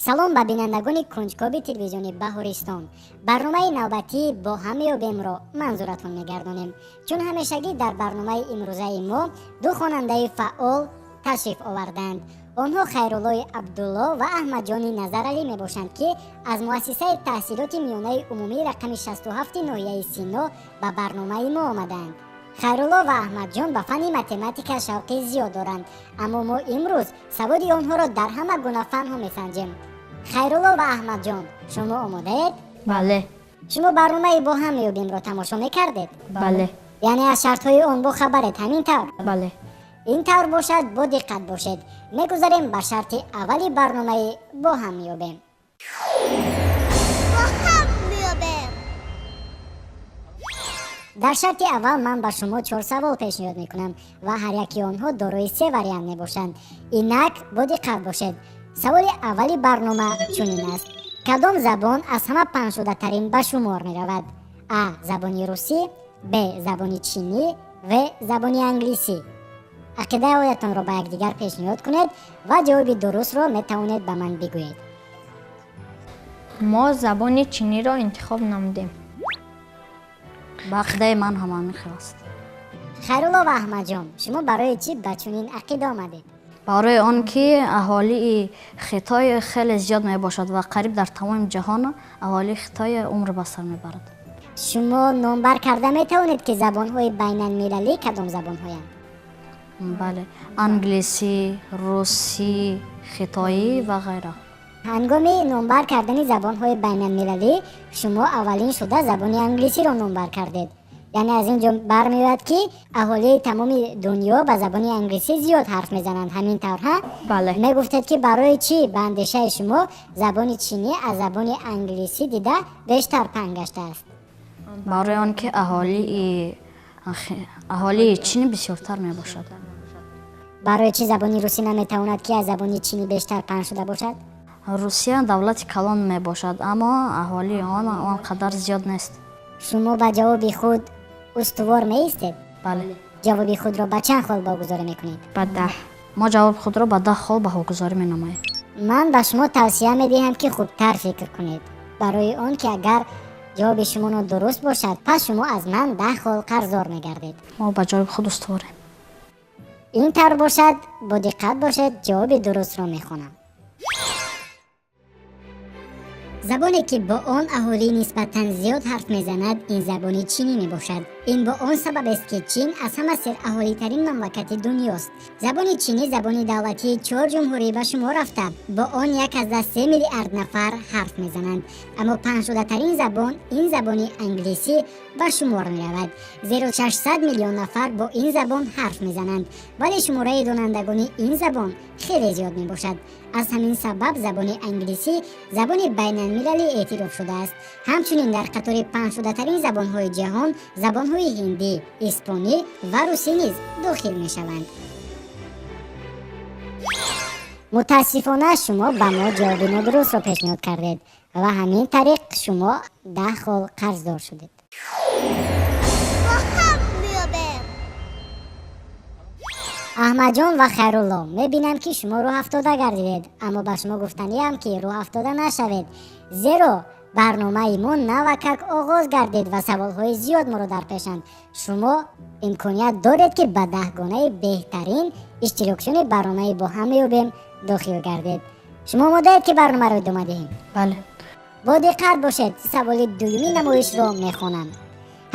Салом ба бинандагони кунҷкоби телевизиони Баҳористон. Барномаи навбатӣ бо ҳам меёбемро манзуратон мегардонем. Чун ҳамешагӣ дар барномаи имрӯзаи мо ду хонандаи фаъол ташриф оварданд. Онҳо Хайруллои Абдулло ва Аҳмадҷони Назаралӣ мебошанд, ки аз муассисаи таҳсилоти миёнаи умумии рақами 67 ноҳияи Сино ба барномаи мо омаданд. Хайрулло ва Аҳмадҷон ба фанни математика шавқи зиёд доранд, аммо мо имрӯз саводи онҳоро дар ҳама гуна фанҳо месанҷем. Хайрулло ва Аҳмадҷон, шумо омодаед? Бале. Шумо барномаи бо ҳам меёбемро тамошо мекардед? Бале. Яъне аз шартҳои он бохабаред, ҳамин тавр? Бале. Ин тавр бошад, бо диққат бошед. Мегузарем ба шарти аввали барномаи бо ҳам меёбем. Бо ҳам меёбем. Дар шарти аввал ман ба шумо чор савол пешниҳод мекунам ва ҳар яки онҳо дорои се вариант мебошанд. Инак бо диққат бошед. Саволи аввали барнома чунин аст: кадом забон аз ҳама паҳншудатарин ба шумор меравад? А. Забони русӣ, Б. Забони чинӣ, В. Забони англисӣ. Ақидаҳоятонро ба якдигар пешниҳод кунед ва ҷавоби дурустро метавонед ба ман бигӯед. Мо забони чиниро интихоб намудем. Ба ақидаи ман ҳам ҳамин хел аст. Хайрулло ва Аҳмадҷон, шумо барои чӣ ба чунин ақида омадед? Барои он ки аҳолии Хитой хеле зиёд мебошад ва қариб дар тамоми ҷаҳон аҳолии Хитой умр ба сар мебарад. Шумо номбар карда метавонед, ки забонҳои байналмилалӣ кадом забонҳоянд? Бале, англисӣ, русӣ, хитоӣ ва ғайра. Ҳангоми номбар кардани забонҳои байналмилалӣ шумо аввалин шуда забони англисиро номбар кардед. Яъне аз ин ҷо бармеояд, ки аҳолии тамоми дунё ба забони англисӣ зиёд ҳарф мезананд, ҳамин тавр, ҳа? Бале. Мегуфтед, ки барои чӣ ба андешаи шумо забони чинӣ аз забони англисӣ дида бештар паҳн гаштааст? Барои он ки аҳолии чин бисёртар мебошад. Барои чӣ забони русӣ наметавонад, ки аз забони чинӣ бештар паҳн шуда бошад? Русия давлати калон мебошад, аммо аҳолии он он қадар зиёд нест. Шумо ба ҷавоби худ устувор меистед? Бале. Ҷавоби худро ба чанд хол богузорӣ мекунед? Ба 10. Мо ҷавоби худро ба 10 хол баҳогузорӣ менамоем. Ман ба шумо тавсия медиҳам, ки хубтар фикр кунед, барои он ки агар ҷавоби шумо нодуруст бошад, пас шумо аз ман 10 хол қарздор мегардед. Мо ба ҷавоби худ устуворем. Ин тавр бошад, бо диққат бошед, ҷавоби дурустро мехонам. Забоне ки бо он аҳолӣ нисбатан зиёд ҳарф мезанад, ин забони чинӣ мебошад. Ин бо он сабаб аст, ки Чин аз ҳама сераҳолитарин мамлакати дунёст. Забони чинӣ забони давлатии чор ҷумҳурӣ ба шумор рафта, бо он 1,3 миллиард нафар ҳарф мезананд. Аммо паҳншудатарин забон ин забони англисӣ ба шумор меравад, зеро 600 миллион нафар бо ин забон ҳарф мезананд, вале шумораи донандагони ин забон хеле зиёд мебошад. Аз ҳамин сабаб забони англисӣ забони байналмилалӣ эътироф шудааст. Ҳамчунин дар қатори паҳншудатарин забонҳои ҷаҳон забонҳои ҳиндӣ, испонӣ ва русӣ низ дохил мешаванд. Мутаассифона, шумо ба мо ҷавоби нодурустро пешниҳод кардед ва ҳамин тариқ шумо 10 хол қарздор шудед. Бо ҳам меёбем. Аҳмадҷон ва Хайрулло, мебинам, ки шумо рӯҳафтода гардидед, аммо ба шумо гуфтаниам, ки рӯҳафтода нашавед, зеро барномаи мо навакак оғоз гардид ва саволҳои зиёд моро дар пешанд. Шумо имконият доред, ки ба даҳгонаи беҳтарин иштирокчиёни барномаи бо ҳам меёбем дохил гардед. Шумо омодаед, ки барномаро идома диҳем? Бале. Бо диққат бошед, саволи дуюми намоишро мехонам.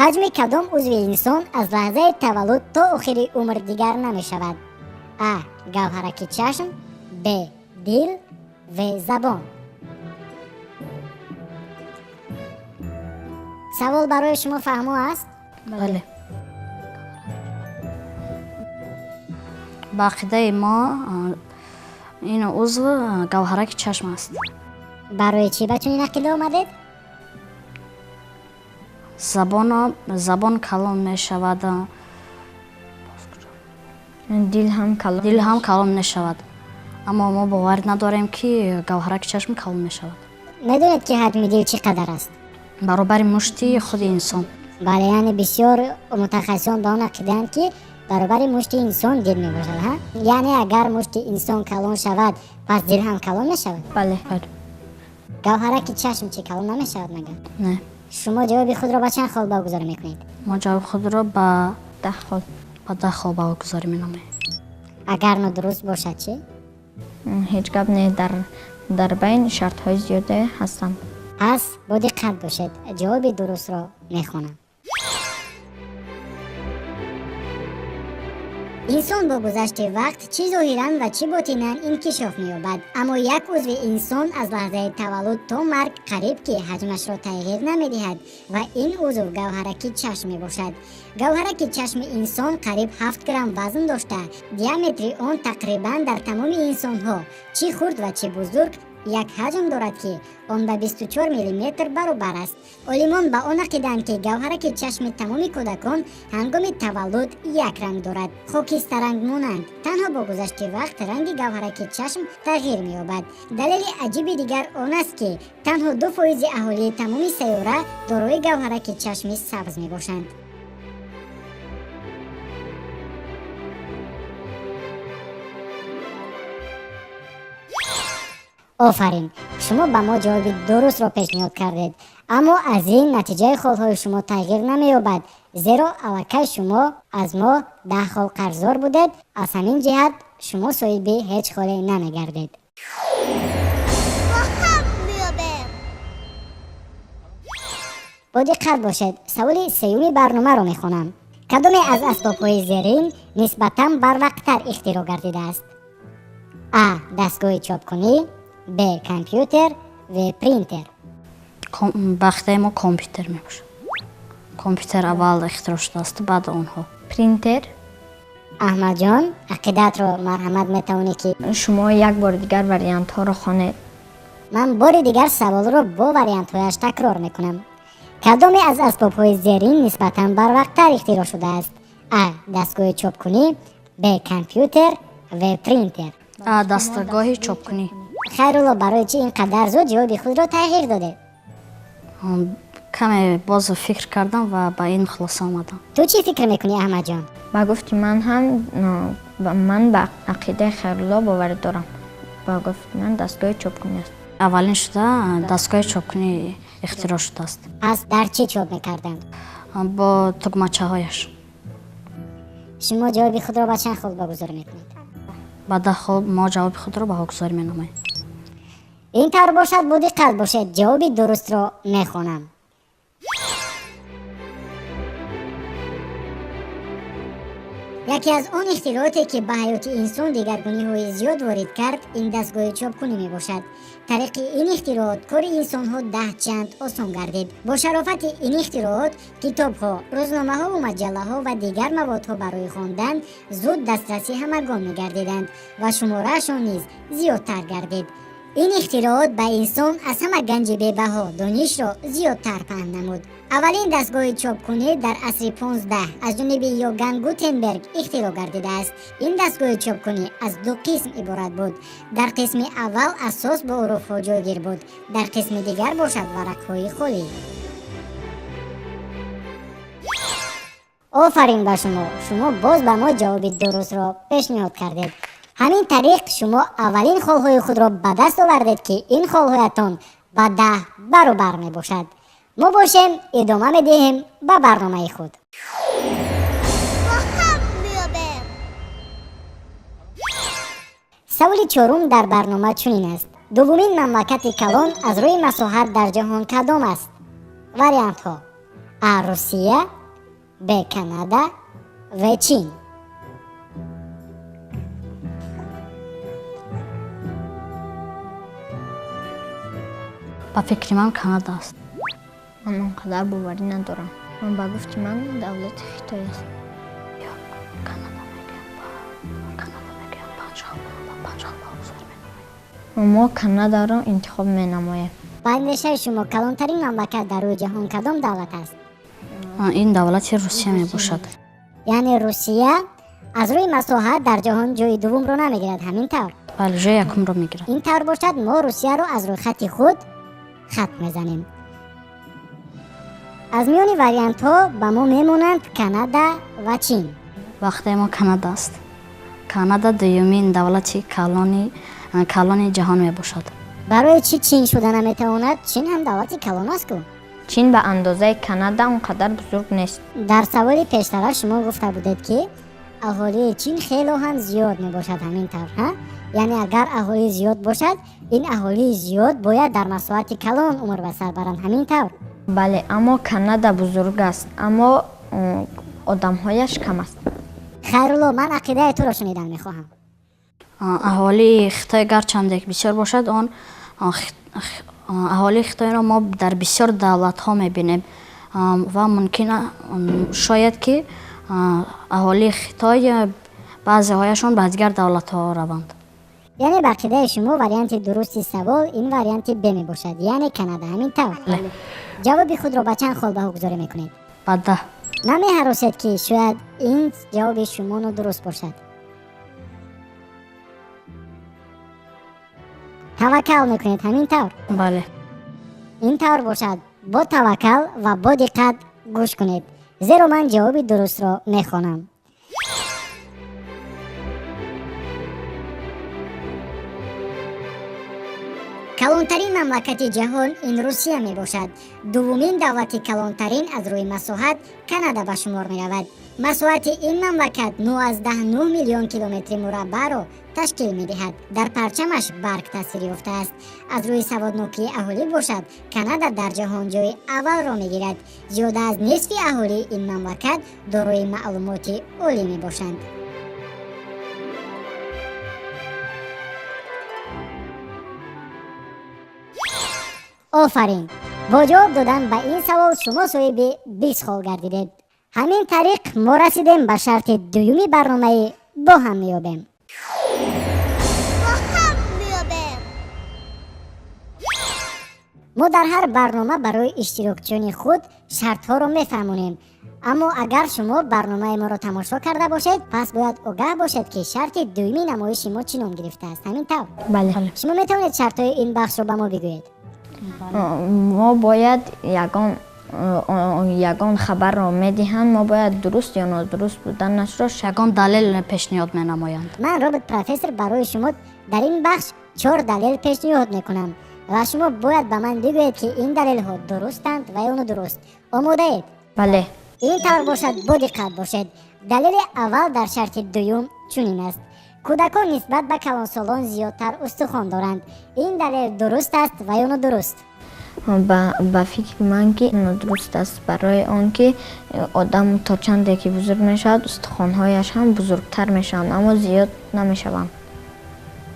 Ҳаҷми кадом узви инсон аз лаҳзаи таваллуд то охири умр дигар намешавад? А. Гавҳараки чашм, Б. Дил, В. Забон. Савол барои шумо фаҳмо аст? Бале. Ба ақидаи мо ин узв гавҳараки чашм аст. Барои чӣ ба чунин ақида омадед? Забон калон мешавад. Дил ҳам калон. Дил ҳам калон мешавад, аммо мо бовар надорем, ки гавҳараки чашм калон мешавад. Медонед, ки ҳаҷми дил чӣ қадар аст? Баробари мушти худи инсон. Бале, яъне бисёр мутахассисон ба он ақидаанд, ки баробари мушти инсон дил мебошад, ҳа? Яъне агар мушти инсон калон шавад, пас дил ҳам калон мешавад? Бале. Бале. Гавҳараки чашм чӣ, калон намешавад магар? Не. Шумо ҷавоби худро ба чанд хол баҳогузорӣ мекунед? Мо ҷавоби худро ба 10 хол. Ба 10 хол баҳогузорӣ менамоем. Агар нодуруст бошад чӣ? Ҳеҷ гап не, дар байн шартҳои зиёде ҳастанд. Пас бо диққат бошед, ҷавоби дурустро мехонам. Инсон бо гузашти вақт чӣ зоҳиран ва чӣ ботинан инкишоф меёбад, аммо як узви инсон аз лаҳзаи таваллуд то марг қариб ки ҳаҷмашро тағйир намедиҳад ва ин узв гавҳараки чашм мебошад. Гавҳараки чашми инсон қариб 7 грамм вазн дошта, диаметри он тақрибан дар тамоми инсонҳо, чӣ хурд ва чӣ бузург, як ҳаҷм дорад ки он ба 24 миллиметр баробар аст. Олимон ба он ақидаанд, ки гавҳараки чашми тамоми кӯдакон ҳангоми таваллуд як ранг дорад, хокистаранг монанд. Танҳо бо гузашти вақт ранги гавҳараки чашм тағйир меёбад. Далели аҷиби дигар он аст, ки танҳо 2% аҳолии тамоми сайёра дорои гавҳараки чашми сабз мебошанд. Офарин, шумо ба мо ҷавоби дурустро пешниҳод кардед, аммо аз ин натиҷаи холҳои шумо тағйир намеёбад, зеро аллакай шумо аз мо 10 хол қарздор будед. Аз ҳамин ҷиҳат шумо соҳиби ҳеҷ холе намегардед. Бо диққат бошед, саволи сеюми барномаро мехонам. Кадоме аз асбобҳои зерин нисбатан барвақттар ихтироъ гардидааст? А. Дастгоҳи чопкунӣ, Б. Компютер, В. Принтер. Бахтаи мо компютер мебошад. Компютер аввал ихтироъ шудааст, баъд онҳо. Принтер. Аҳмадҷон, ақидаатро марҳамат метавонӣ ки Шумо як бори дигар вариантҳоро хонед. Ман бори дигар саволро бо вариантҳояш такрор мекунам. Кадоме аз асбобҳои зерин нисбатан барвақттар ихтироъ шудааст? А. Дастгоҳи чопкунӣ, Б. Компютер, В. Принтер. А. Дастгоҳи чопкунӣ. Хайрулло, барои чӣ ин қадар зуд ҷавоби худро тағйир додед? Каме боз фикр кардам ва ба ин хулоса омадам. Ту чӣ фикр мекунӣ, Аҳмадҷон? Ба гуфти ман ҳам, ман ба ақидаи Хайрулло боварӣ дорам. Ба гуфти ман дастгоҳи чопкунӣ аст. Аввалин шуда дастгоҳи чопкунӣ ихтироъ шудааст. Пас дар чӣ чоп мекарданд? Бо тугмачаҳояш. Шумо ҷавоби худро ба чанд хол баҳогузорӣ мекунед? Ба 10 хол мо ҷавоби худро баҳогузорӣ менамоем. Ин тавр бошад, бо диққат бошед, ҷавоби дурустро мехонам. Яке аз он ихтирооте, ки ба ҳаёти инсон дигаргуниҳои зиёд ворид кард, ин дастгоҳи чопкунӣ мебошад. Тариқи ин ихтироот кори инсонҳо даҳчанд осон гардид. Бо шарофати ин ихтироот китобҳо, рӯзномаҳову маҷаллаҳо ва дигар маводҳо барои хондан зуд дастраси ҳамагон мегардиданд ва шумораашон низ зиёдтар гардид. Ин ихтироот ба инсон аз ҳама ганҷи бебаҳо донишро зиёдтар паҳн намуд. Аввалин дастгоҳи чопкунӣ дар асри 15 аз ҷониби Йоганн Гутенберг ихтироъ гардидааст. Ин дастгоҳи чопкунӣ аз ду қисм иборат буд. Дар қисми аввал асос бо ҳуруфҳо ҷойгир буд, дар қисми дигар бошад варақҳои холӣ. Офарин ба шумо! Шумо боз ба мо ҷавоби дурустро пешниҳод кардед. Ҳамин тариқ шумо аввалин холҳои худро ба даст овардед, ки ин холҳоятон ба 10 баробар мебошад. Мо бошем идома медиҳем ба барномаи худ. Саволи чорум дар барнома чунин аст. Дуввумин мамлакати калон аз рӯи масоҳат дар ҷаҳон кадом аст? Вариантҳо: А. Русия, Б. Канада, В. Чин. Ба фикри ман Канада аст. Ман он қадар боварӣ надорам. Ман ба гуфти ман давлати Хитой аст. Ё Канада мегӯям, Канада мегӯям, 5 хол, ба 5 хол баҳогузорӣ менамоем. Мо Канадаро интихоб менамоем. Ба андешаи шумо калонтарин мамлакат дар рӯи ҷаҳон кадом давлат аст? Ин давлати Русия мебошад. Яъне Русия аз рӯи масоҳат дар ҷаҳон ҷои дуввумро намегирад, ҳамин тавр? Бале, ҷои якумро мегирад. Ин тавр бошад, мо Русияро аз рӯйхати худ хат мезанем. Аз миёни вариантҳо ба мо мемонанд Канада ва Чин. Вақтаи мо Канада аст. Канада дуюмин давлати калони ҷаҳон мебошад. Барои чӣ Чин шуда наметавонад? Чин ҳам давлати калон аст ку. Чин ба андозаи Канада он қадар бузург нест. Дар саволи пештара шумо гуфта будед, ки аҳолии Чин хело ҳам зиёд мебошад, ҳамин тавр, ҳа? Яъне агар аҳолӣ зиёд бошад, ин аҳолии зиёд бояд дар масоҳати калон умр ба сар баранд, ҳамин тавр? Бале, аммо Канада бузург аст, аммо одамҳояш кам аст. Хайрулло, ман ақидаи туро шунидан мехоҳам. Аҳолии Хитой гарчанде бисёр бошад, он аҳолии Хитойро мо дар бисёр давлатҳо мебинем ва мумкин шояд, ки аҳолии Хитой баъзеҳояшон ба дигар давлатҳо раванд. Яъне ба ақидаи шумо варианти дурусти савол ин варианти Б мебошад, яъне Канада, ҳамин тавр? Бале. Ҷавоби худро ба чанд хол баҳогузорӣ мекунед? Ба 10. Намеҳаросед, ки шояд ин ҷавоби шумо нодуруст бошад? Таваккал мекунед, ҳамин тавр? Бале. Ин тавр бошад, бо таваккал ва бо диққат гӯш кунед, зеро ман ҷавоби дурустро мехонам. Калонтарин мамлакати ҷаҳон ин Русия мебошад. Дуввумин давлати калонтарин аз рӯи масоҳат Канада ба шумор меравад. Масоҳати ин мамлакат 9,9 миллион километри мураббаъро ташкил медиҳад. Дар парчамаш барг тасвир ёфтааст. Аз рӯи саводнокии аҳолӣ бошад, Канада дар ҷаҳон ҷои аввалро мегирад. Зиёда аз нисфи аҳолии ин мамлакат дорои маълумоти олӣ мебошанд. Офарин! Бо ҷавоб додан ба ин савол шумо соҳиби 20 хол гардидед. Ҳамин тариқ мо расидем ба шарти дуюми барномаи «Бо ҳам меёбем». Бо ҳам меёбем. Мо дар ҳар барнома барои иштирокчиёни худ шартҳоро мефаҳмонем, аммо агар шумо барномаи моро тамошо карда бошед, пас бояд огаҳ бошед, ки шарти дуюми намоиши мо чӣ ном гирифтааст, ҳамин тавр? Бале. Шумо метавонед шартҳои ин бахшро ба мо бигӯед? Мо бояд ягон хабарро медиҳанд, мо бояд дуруст ё нодуруст буданашро Ягон далел пешниҳод менамоянд. Ман, робот профессор, барои шумо дар ин бахш чор далел пешниҳод мекунам ва шумо бояд ба ман бигӯед, ки ин далелҳо дурустанд ва ё нодуруст. Омодаед? Бале. Ин тавр бошад, бо диққат бошед. Далели аввал дар шарти дуюм чунин аст: кӯдакон нисбат ба калонсолон зиёдтар устухон доранд. Ин далел дуруст аст ва ё нодуруст? Ба фикри ман, ки нодуруст аст, барои он ки одам то чанде ки бузург мешавад, устухонҳояш ҳам бузургтар мешаванд, аммо зиёд намешаванд,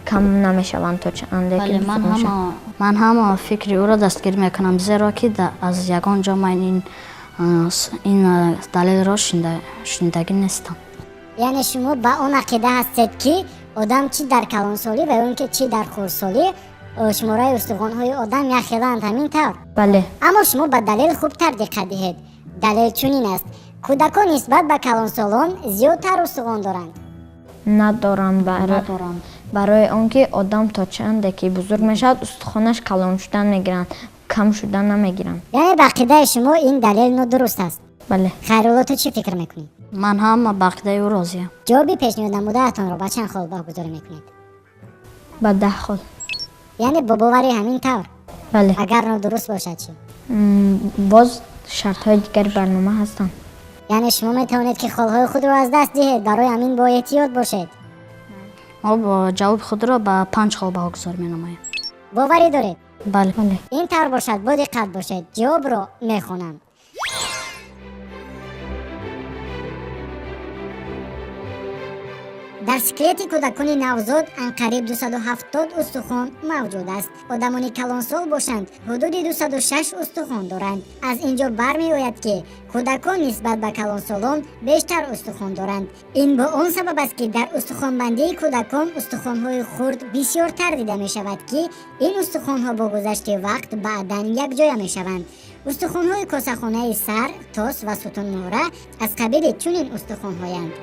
кам намешаванд то чанде ки Бале, ман бузург мешаванд. Ман ҳам фикри ӯро дастгирӣ мекунам, зеро ки аз ягон ҷо ман ин далелро шунидагӣ нестам. Яъне шумо ба он ақида ҳастед, ки одам чӣ дар калонсолӣ ва ё ин ки чӣ дар хурдсолӣ, шумораи устухонҳои одам якхелаанд, ҳамин тавр? Бале. Аммо шумо ба далел хубтар диққат диҳед. Далел чунин аст: кӯдакон нисбат ба калонсолон зиёдтар устухон доранд. Надоранд. Надоранд. Барои он ки одам то чанде ки бузург мешавад, устухонаш калон шудан мегиранд, кам шудан намегиранд. Яъне ба ақидаи шумо ин далел нодуруст аст? Бале. Хайрулло, ту чӣ фикр мекунӣ? Ман ҳам ба ақидаи ӯ розиям. Ҷавоби пешниҳод намудаатонро ба чанд хол баҳогузорӣ мекунед? Ба 10 хол. Яъне бо бовари, ҳамин тавр? Бале. Агар нодуруст бошад чӣ? Боз шартҳои дигари барнома ҳастанд. Яъне шумо метавонед, ки холҳои худро аз даст диҳед, барои ҳамин бо эҳтиёт бошед. Мо бо ҷавоби худро ба 5 хол баҳогузорӣ менамоем. Боварӣ доред? Бале. Бале. Ин тавр бошад, бо диққат бошед, ҷавобро мехонам. Дар скелети кӯдакони навзод анқариб 270 устухон мавҷуд аст. Одамони калонсол бошанд, ҳудуди 206 устухон доранд. Аз ин ҷо бармеояд, ки кӯдакон нисбат ба калонсолон бештар устухон доранд. Ин бо он сабаб аст, ки дар устухонбандии кӯдакон устухонҳои хурд бисёртар дида мешавад, ки ин устухонҳо бо гузашти вақт баъдан якҷоя мешаванд. Устухонҳои косахонаи сар, тос ва сутунмуҳра аз қабили чунин устухонҳоянд.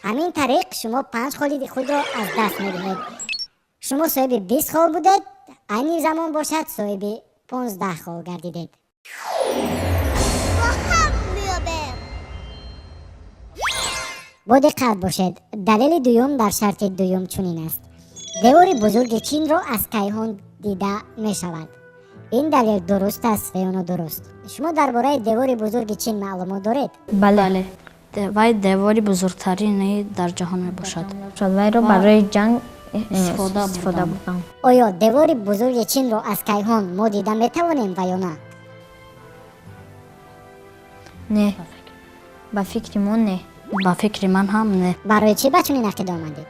Ҳамин тариқ шумо 5 холи худро аз даст медиҳед. Шумо соҳиби 20 хол будед, айни замон бошад, соҳиби 15 хол гардидед. Бо ҳам меёбем. Бо диққат бошед, далели дуюм дар шарти дуюм чунин аст: девори бузурги Чинро аз кайҳон дида мешавад. Ин далел дуруст аст ва ё нодуруст? Шумо дар бораи девори бузурги Чин маълумот доред? Бале. Вай девори бузургтарини дар ҷаҳон мебошад. Вайро барои ҷанг истифода истифода бурданд. Оё девори бузурги Чинро аз кайҳон мо дида метавонем ва ё на? Не, ба фикри мо не. Ба фикри ман ҳам не. Барои чӣ ба чунин ақида омадед?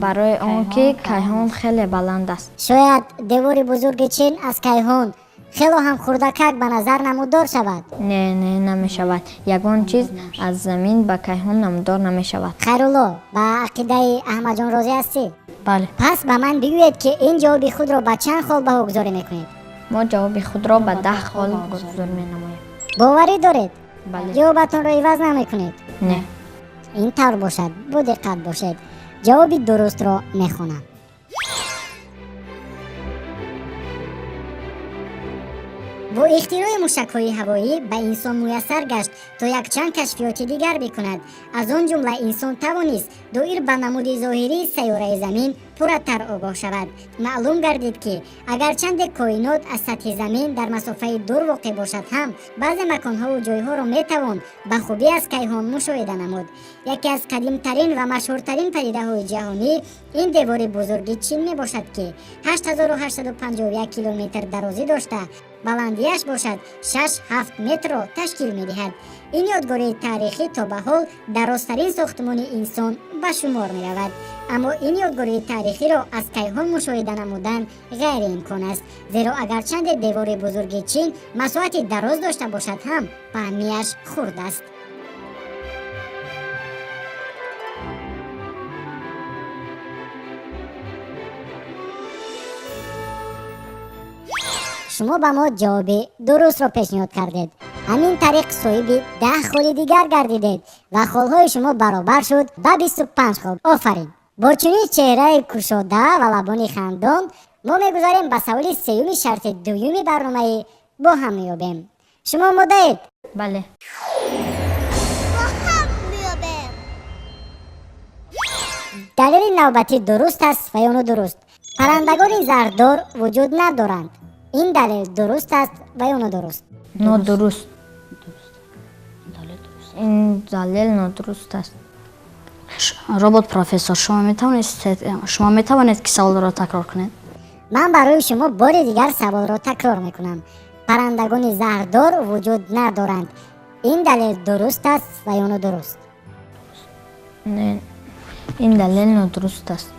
Барои он ки кайҳон хеле баланд аст. Шояд девори бузурги Чин аз кайҳон хело ҳам хурдакак ба назар намудор шавад. Не, не, намешавад. Ягон чиз аз замин ба кайҳон намудор намешавад. Хайрулло, ба ақидаи Аҳмадҷон розӣ ҳастӣ? Бале. Пас ба ман бигӯед, ки ин ҷавоби худро ба чанд хол баҳогузорӣ мекунед? Мо ҷавоби худро ба 10 хол гузор менамоем. Боварӣ доред? Бале. Ҷавобатонро иваз намекунед? Не. Ин тавр бошад, бо диққат бошед. Ҷавоби дурустро мехонам. Бо ихтирои мушакҳои ҳавоӣ ба инсон муяссар гашт то якчанд кашфиёти дигар бикунад. Аз он ҷумла инсон тавонист доир ба намуди зоҳирии сайёраи Замин пурратар огоҳ шавад. Маълум гардид, ки агарчанде коинот аз сатҳи Замин дар масофаи дур воқеъ бошад ҳам, баъзе маконҳову ҷойҳоро метавон ба хубӣ аз кайҳон мушоҳида намуд. Яке аз қадимтарин ва машҳуртарин падидаҳои ҷаҳонӣ ин девори бузурги Чин мебошад, ки 8851 километр дарозӣ дошта, баландиаш бошад 6-7 метрро ташкил медиҳад. Ин ёдгории таърихӣ то ба ҳол дарозтарин сохтмони инсон ба шумор меравад. Аммо ин ёдгории таърихиро аз кайҳон мушоҳида намудан ғайриимкон аст, зеро агарчанде девори бузурги Чин масоҳати дароз дошта бошад ҳам, паҳнияш хурд аст. Шумо ба мо ҷавоби дурустро пешниҳод кардед. Ҳамин тариқ соҳиби 10 холи дигар гардидед ва холҳои шумо баробар шуд ба 25 хол. Офарин! Бо чунин чеҳраи кушода ва лабони хандон мо мегузарем ба саволи сеюми шарти дуюми барномаи «Бо ҳам меёбем». Шумо омодаед? Бале. Бо ҳам меёбем. Далели навбатӣ дуруст аст ва ё нодуруст? Паррандагони зардор вуҷуд надоранд. Ин далел дуруст аст ва ё нодуруст? Нодуруст. Ин далел нодуруст аст. Робот профессор, шумо метавонед ки саволро такрор кунед? Ман барои шумо бори дигар саволро такрор мекунам. Паррандагони заҳрдор вуҷуд надоранд. Ин далел дуруст аст ва ё нодуруст? Не, ин далел нодуруст аст.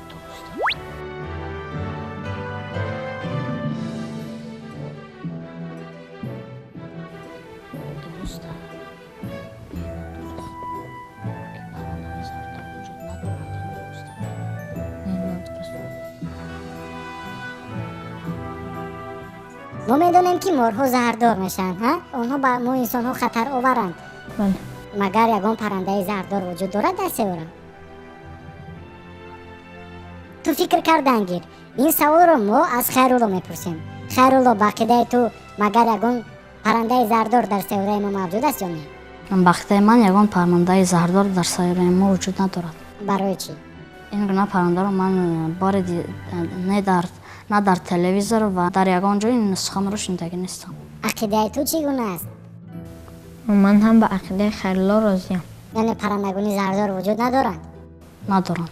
Мо медонем, ки морҳо заҳрдор мешаванд, ҳа? Онҳо ба мо инсонҳо хатар оваранд. Бале. Магар ягон паррандаи заҳрдор вуҷуд дорад дар сайёра? Ту фикр кардан гир. Ин саволро мо аз Хайрулло мепурсем. Хайрулло, ба ақидаи ту магар ягон паррандаи заҳрдор дар сайёраи мо мавҷуд аст ё не? Ба ақидаи ман ягон паррандаи заҳрдор дар сайёраи мо вуҷуд надорад. Барои чӣ? Ин гуна паррандаро ман боре на дар телевизор ва дар ягон ҷой ин суханро шунидагӣ нестам. Ақидаи ту чӣ гуна аст? Ман ҳам ба ақидаи Хайрулло розиям. Яъне паррандагони заҳрдор вуҷуд надоранд? Надоранд.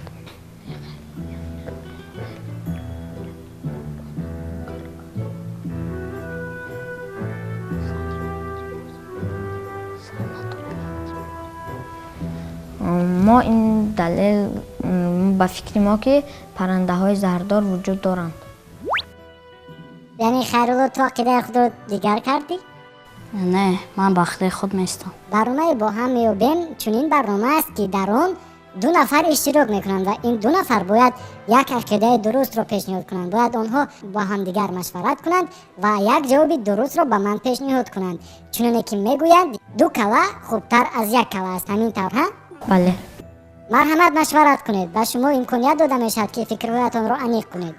Мо ин далел ба фикри мо, ки паррандаҳои заҳрдор вуҷуд доранд. Яъне Хайрулло, ту ақидаи худро дигар кардӣ? Не, ман ба ақидаи худ меистам. Барномаи «Бо ҳам меёбем» чунин барнома аст, ки дар он ду нафар иштирок мекунанд ва ин ду нафар бояд як ақидаи дурустро пешниҳод кунанд. Бояд онҳо бо ҳамдигар машварат кунанд ва як ҷавоби дурустро ба ман пешниҳод кунанд. Чуноне ки мегӯянд, ду кала хубтар аз як кала аст. Ҳамин тавр, ҳа? Бале. Марҳамат, машварат кунед. Ба шумо имконият дода мешавад, ки фикрҳоятонро аниқ кунед.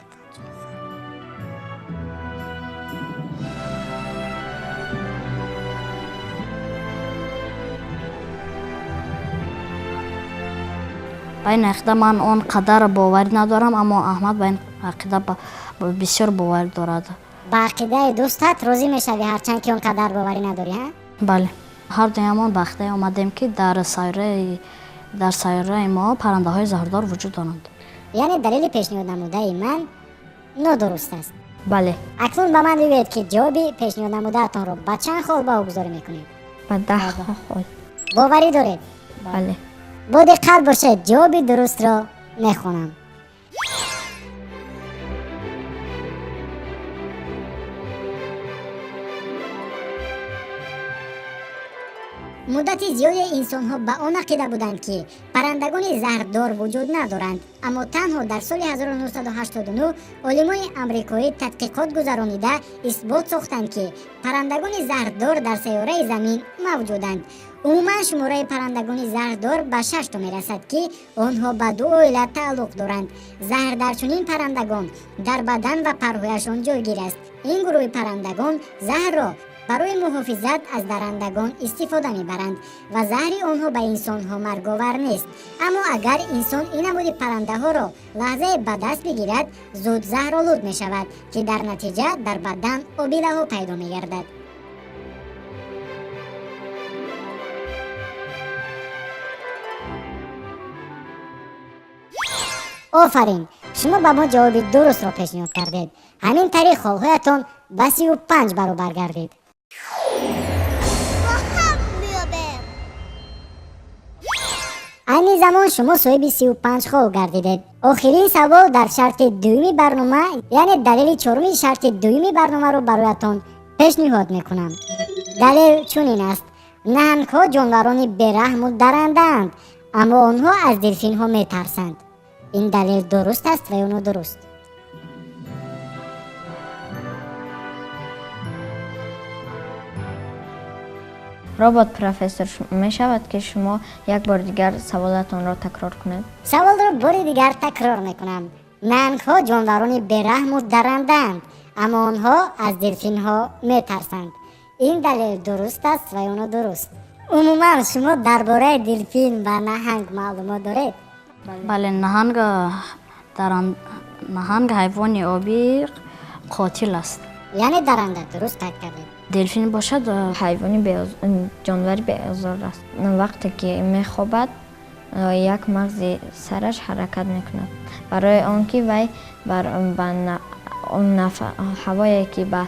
Ба ин ақида ман он қадар боварӣ надорам, аммо Аҳмад ба ин ақида бисёр боварӣ дорад. Ба ақидаи дӯстат розӣ мешавӣ, ҳарчанд ки он қадар боварӣ надорӣ, ҳа? Бале, ҳар дуямон ба ақидае омадем, ки дар сайёраи мо паррандаҳои заҳрдор вуҷуд доранд. Яъне далели пешниҳоднамудаи ман нодуруст аст? Бале. Акнун ба ман бигӯед, ки ҷавоби пешниҳоднамудаатонро ба чанд хол баҳогузорӣ мекунед? Ба 10 хол. Боварӣ доред? Бале. Бо диққат бошед, ҷавоби дурустро мехонам. Муддати зиёде инсонҳо ба он ақида буданд, ки паррандагони заҳрдор вуҷуд надоранд, аммо танҳо дар соли 1989 олимони амрикоӣ тадқиқот гузаронида исбот сохтанд, ки паррандагони заҳрдор дар сайёраи Замин мавҷуданд. Умуман шумораи паррандагони заҳрдор ба шашто мерасад, ки онҳо ба ду оила тааллуқ доранд. Заҳр дар чунин паррандагон дар бадан ва парҳояшон ҷойгир аст. Ин гурӯҳи паррандагон заҳрро барои муҳофизат аз дарандагон истифода мебаранд ва заҳри онҳо ба инсонҳо марговар нест. Аммо агар инсон ин намуди паррандаҳоро лаҳзае ба даст бигирад, зуд заҳролуд мешавад, ки дар натиҷа дар бадан обилаҳо пайдо мегардад. Офарин, шумо ба мо ҷавоби дурустро пешниҳод кардед. Ҳамин тариқ холҳоятон ба 35 баробар гардид. Бо ҳам меёбем. Айни замон шумо соҳиби 35 хол гардидед. Охирин савол дар шарти дуюми барнома, яъне далели чоруми шарти дуюми барномаро бароятон пешниҳод мекунам. Далел чунин аст: наҳангҳо ҷонварони бераҳму дарандаанд, аммо онҳо аз делфинҳо метарсанд. Ин далел дуруст аст ва ё нодуруст? Робот профессор, мешавад, ки шумо як бор дигар саволатонро такрор кунед? Саволро бори дигар такрор мекунам. Наҳангҳо ҷонварони бераҳму дарандаанд, аммо онҳо аз делфинҳо метарсанд. Ин далел дуруст аст ва ё нодуруст? Умуман шумо дар бораи делфин ва наҳанг маълумот доред? Бале, наҳанг ҳайвони обии қотил аст. Яъне даранда, дуруст қайд кардед. Делфин бошад, ҳайвони ҷонвари беозор аст. Вақте ки мехобад, як мағзи сараш ҳаракат мекунад, барои он ки вай ба он ҳавое ки ба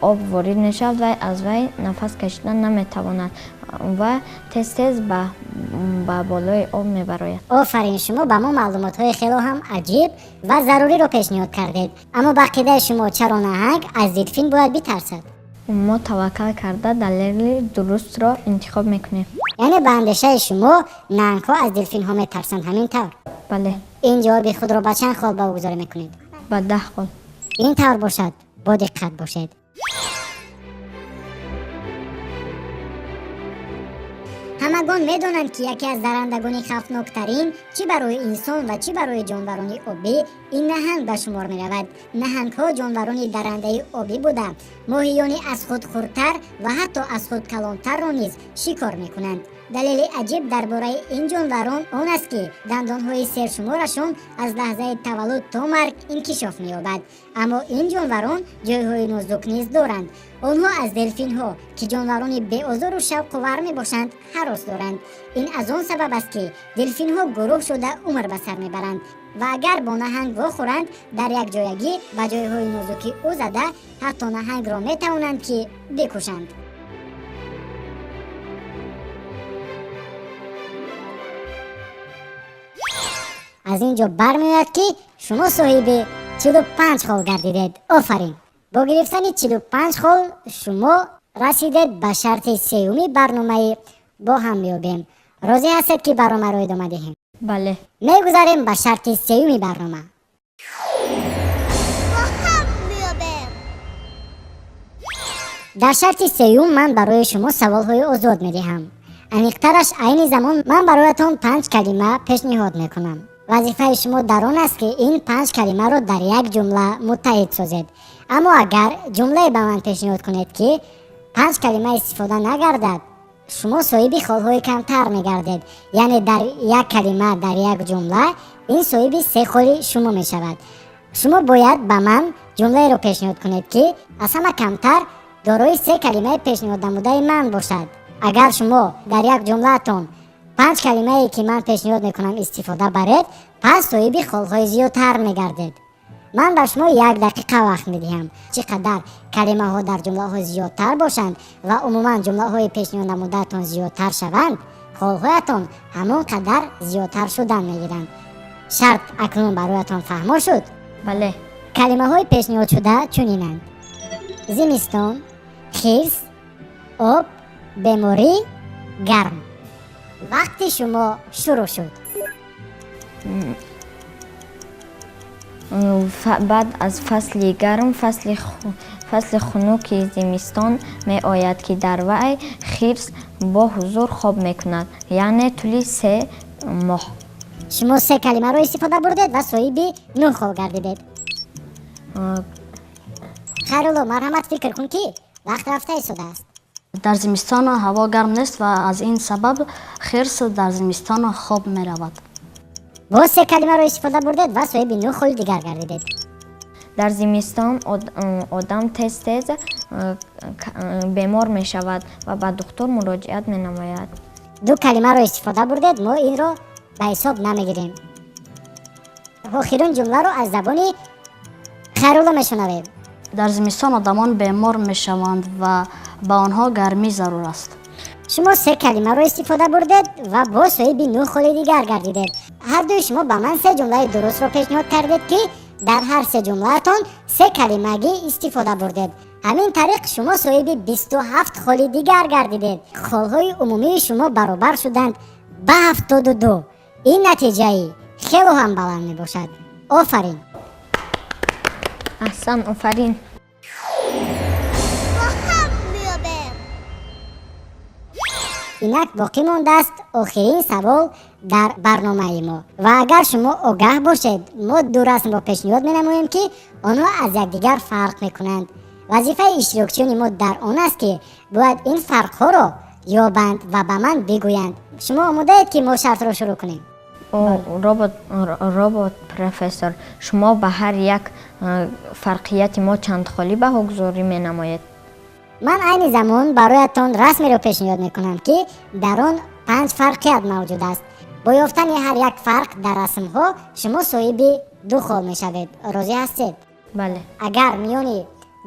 об ворид мешавад, вай аз вай нафас кашидан наметавонад ва тез тез ба болои об мебарояд. Офарин, шумо ба мо маълумотҳои хело ҳам аҷиб ва заруриро пешниҳод кардед. Аммо ба ақидаи шумо чаро наҳанг аз делфин бояд битарсад? Мо таваккал карда далели дурустро интихоб мекунем. Яъне ба андешаи шумо наҳангҳо аз делфинҳо метарсанд, ҳамин тавр? Бале. Ин ҷавоби худро ба чанд хол баҳогузорӣ мекунед? Ба 10 хол. Ин тавр бошад, бо диққат бошед. Ҳамагон медонанд, ки яке аз дарандагони хавфноктарин чӣ барои инсон ва чӣ барои ҷонварони обӣ ин наҳанг ба шумор меравад. Наҳангҳо ҷонварони дарандаи обӣ буда, моҳиёни аз худ хурдтар ва ҳатто аз худ калонтарро низ шикор мекунанд. Далели аҷиб дар бораи ин ҷонварон он аст, ки дандонҳои сершуморашон аз лаҳзаи таваллуд то марг инкишоф меёбад. Аммо ин ҷонварон ҷойҳои нозук низ доранд. Онҳо аз делфинҳо, ки ҷонварони беозору шавқувар мебошанд, ҳарос доранд. Ин аз он сабаб аст, ки делфинҳо гурӯҳ шуда умр ба сар мебаранд ва агар бо наҳанг вохӯранд, дар якҷоягӣ ба ҷойҳои нозуки ӯ зада, ҳатто наҳангро метавонанд, ки бикушанд. Аз ин ҷо бармеояд, ки шумо соҳиби 45 хол гардидед. Офарин! Бо гирифтани 45 хол шумо расидед ба шарти сеюми барномаи «Бо ҳам меёбем». Розӣ ҳастед, ки барномаро идома диҳем? Бале. Мегузарем ба шарти сеюми барнома. Бо ҳам меёбем. Дар шарти сеюм ман барои шумо саволҳои озод медиҳам. Аниқтараш, айни замон ман бароятон панҷ калима пешниҳод мекунам. Вазифаи шумо дар он аст, ки ин панҷ калимаро дар як ҷумла муттаҳид созед. Аммо агар ҷумлае ба ман пешниҳод кунед, ки панҷ калима истифода нагардад, Шумо соҳиби холҳои камтар мегардед, яъне дар як калима, дар як ҷумла ин соҳиби се холи шумо мешавад. Шумо бояд ба ман ҷумлаеро пешниҳод кунед, ки аз ҳама камтар дорои се калимаи пешниҳоднамудаи ман бошад. Агар шумо дар як ҷумлаатон панҷ калимае, ки ман пешниҳод мекунам, истифода баред, пас соҳиби холҳои зиёдтар мегардед. Ман ба шумо як дақиқа вақт медиҳам. Чӣ қадар калимаҳо дар ҷумлаҳо зиёдтар бошанд ва умуман ҷумлаҳои пешниҳоднамудаатон зиёдтар шаванд, холҳоятон ҳамон қадар зиёдтар шудан мегиранд. Шарт акнун бароятон фаҳмо шуд? Бале. Калимаҳои пешниҳодшуда чунинанд: зимистон, хирс, об, беморӣ, гарм. Вақти шумо шурӯъ шуд. Баъд аз фасли гарм фасли хунуки зимистон меояд, ки дар вай хирс бо ҳузур хоб мекунад, яъне тӯли 3 моҳ. Шумо се калимаро истифода бурдед ва соҳиби нӯҳ хол гардидед. Хайрулло, марҳамат, фикр кун, ки вақт рафта истодааст. Дар зимистон ҳаво гарм нест ва аз ин сабаб хирс дар зимистон хоб меравад. Боз се калимаро истифода бурдед ва соҳиби нӯҳ холи дигар гардидед. Дар зимистон одам тез тез бемор мешавад ва ба духтур муроҷиат менамояд. Ду калимаро истифода бурдед, мо инро ба ҳисоб намегирем. Охирин ҷумларо аз забони Хайрулло мешунавем. Дар зимистон одамон бемор мешаванд ва ба онҳо гармӣ зарур аст. Шумо се калимаро истифода бурдед ва боз соҳиби нӯҳ холи дигар гардидед. Ҳардуи шумо ба ман се ҷумлаи дурустро пешниҳод кардед, ки дар ҳар се ҷумлаатон се калимагӣ истифода бурдед. Ҳамин тариқ шумо соҳиби 27 холи дигар гардидед. Холҳои умумии шумо баробар шуданд ба 72. Ин натиҷаи хело ҳам баланд мебошад. Офарин! Аҳсан, офарин! Бо ҳам меёбем. Инак боқӣ мондааст охирин савол дар барномаи мо. Ва агар шумо огаҳ бошед, мо ду расмро пешниҳод менамоем, ки онҳо аз якдигар фарқ мекунанд. Вазифаи иштирокчиёни мо дар он аст, ки бояд ин фарқҳоро ёбанд ва ба ман бигӯянд. Шумо омодаед, ки мо шартро шурӯъ кунем? Робот профессор, шумо ба ҳар як фарқияти мо чанд холӣ баҳогузорӣ менамоед? Ман айни замон бароятон расмеро пешниҳод мекунам, ки дар он панҷ фарқият мавҷуд аст. Бо ёфтани ҳар як фарқ дар расмҳо шумо соҳиби ду хол мешавед. Розӣ ҳастед? Бале. Агар миёни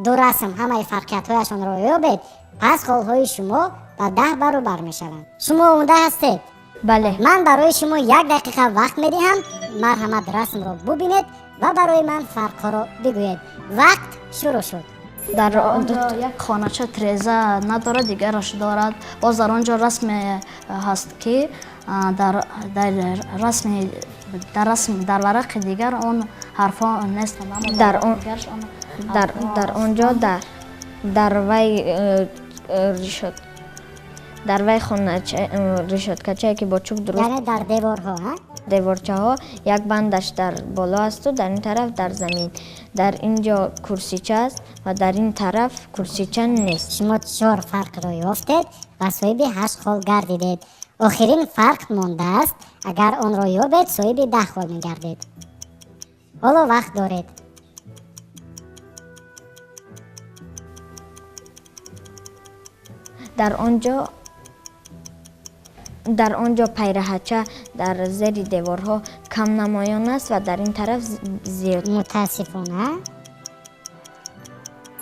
ду расм ҳамаи фарқиятҳояшонро ёбед, пас холҳои шумо ба 10 баробар мешаванд. Шумо омода ҳастед? Бале. Ман барои шумо як дақиқа вақт медиҳам. Марҳамат, расмро бубинед ва барои ман фарқҳоро бигӯед. Вақт шурӯъ шуд. Дар он ҷо як хонача треза надорад, дигараш дорад. Боз дар он ҷо расме ҳаст, ки дар расми дар расм дар варақи дигар он ҳарфҳо нестанд, аммо Дар он- дигараш он дар ҳарфҳо дар он ҷо дар вай решот дар вай хонача решоткачае, ки бо чӯб дуруст Яъне дар деворҳо, ҳа? Деворчаҳо як бандаш дар боло асту дар ин тараф дар замин. Дар ин ҷо курсича аст ва дар ин тараф курсича нест. Шумо чор фарқро ёфтед ва соҳиби ҳашт хол гардидед. Охирин фарқ мондааст. Агар онро ёбед, соҳиби 10 хол мегардед. Ҳоло вақт доред. Дар он ҷо пайраҳача дар зери деворҳо кам намоён аст ва дар ин тараф зиёд. Мутаассифона,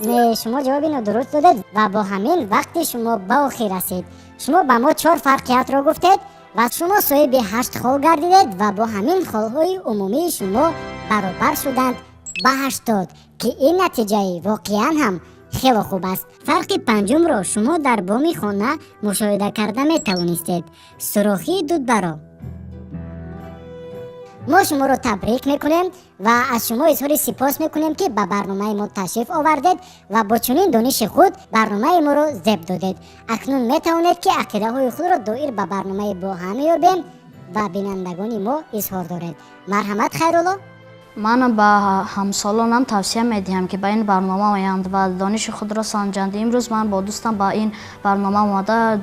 не, шумо ҷавоби нодуруст додед ва бо ҳамин вақти шумо ба охир расид. Шумо ба мо чор фарқиятро гуфтед ва шумо соҳиби ҳашт хол гардидед ва бо ҳамин холҳои умумии шумо баробар шуданд ба 80, ки ин натиҷаи воқеан ҳам хело хуб аст. Фарқи панҷумро шумо дар боми хона мушоҳида карда метавонистед: сурохии дудбаро. Мо шуморо табрик мекунем ва аз шумо изҳори сипос мекунем, ки ба барномаи мо ташриф овардед ва бо чунин дониши худ барномаи моро зеб додед. Акнун метавонед, ки ақидаҳои худро доир ба барномаи «Бо ҳам меёбем» ба бинандагони мо изҳор доред. Марҳамат, Хайрулло. Ман ба ҳамсолонам тавсия медиҳам, ки ба ин барнома оянд ва дониши худро санҷанд. Имрӯз ман бо дӯстам ба ин барнома омада,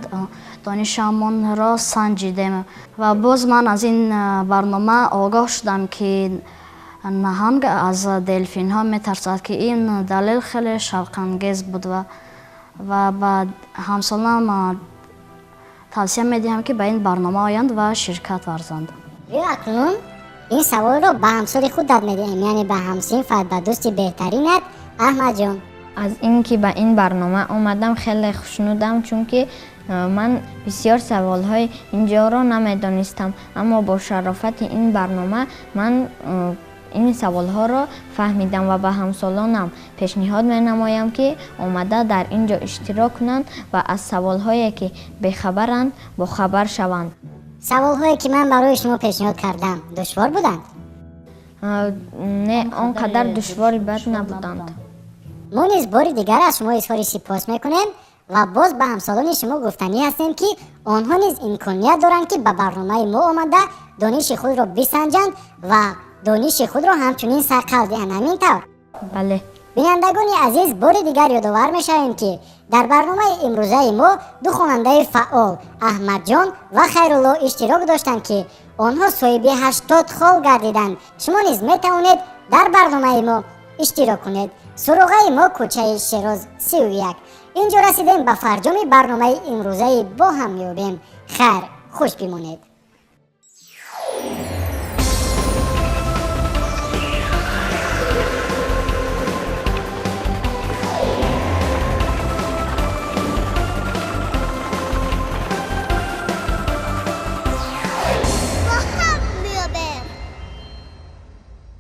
донишамонро санҷидем ва боз ман аз ин барнома огоҳ шудам, ки наҳанг аз делфинҳо метарсад, ки ин далел хеле шавқангез буд ва ба ҳамсолонам тавсия медиҳам, ки ба ин барнома оянд ва ширкат варзанд. Биё, акнун ин саволро ба ҳамсоли худат медиҳем, яъне ба ҳамсинфат, ба дӯсти беҳтаринат Аҳмадҷон. Аз ин ки ба ин барнома омадам, хеле хушнудам, чунки ман бисёр саволҳои инҷоро намедонистам, аммо бо шарофати ин барнома ман ин саволҳоро фаҳмидам ва ба ҳамсолонам пешниҳод менамоям, ки омада дар ин ҷо иштирок кунанд ва аз саволҳое, ки бехабаранд, бохабар шаванд. Саволҳое, ки ман барои шумо пешниҳод кардам, душвор буданд? Не, он қадар душвори бад набуданд. Мо низ бори дигар аз шумо изҳори сипос мекунем ва боз ба ҳамсолони шумо гуфтанӣ ҳастем, ки онҳо низ имконият доранд, ки ба барномаи мо омада, дониши худро бисанҷанд ва дониши худро ҳамчунин сайқал диҳанд. Ҳамин тавр? Бале. Бинандагони азиз, бори дигар ёдовар мешавем, ки дар барномаи имрӯзаи мо ду хонандаи фаъол, Аҳмадҷон ва Хайрулло, иштирок доштанд, ки онҳо соҳиби 80 хол гардиданд. Шумо низ метавонед дар барномаи мо иштирок кунед. Суроғаи мо: кӯчаи Шероз, 31. Инҷо расидем ба фарҷоми барномаи имрӯзаи «Бо ҳам меёбем». Хайр, хуш бимонед.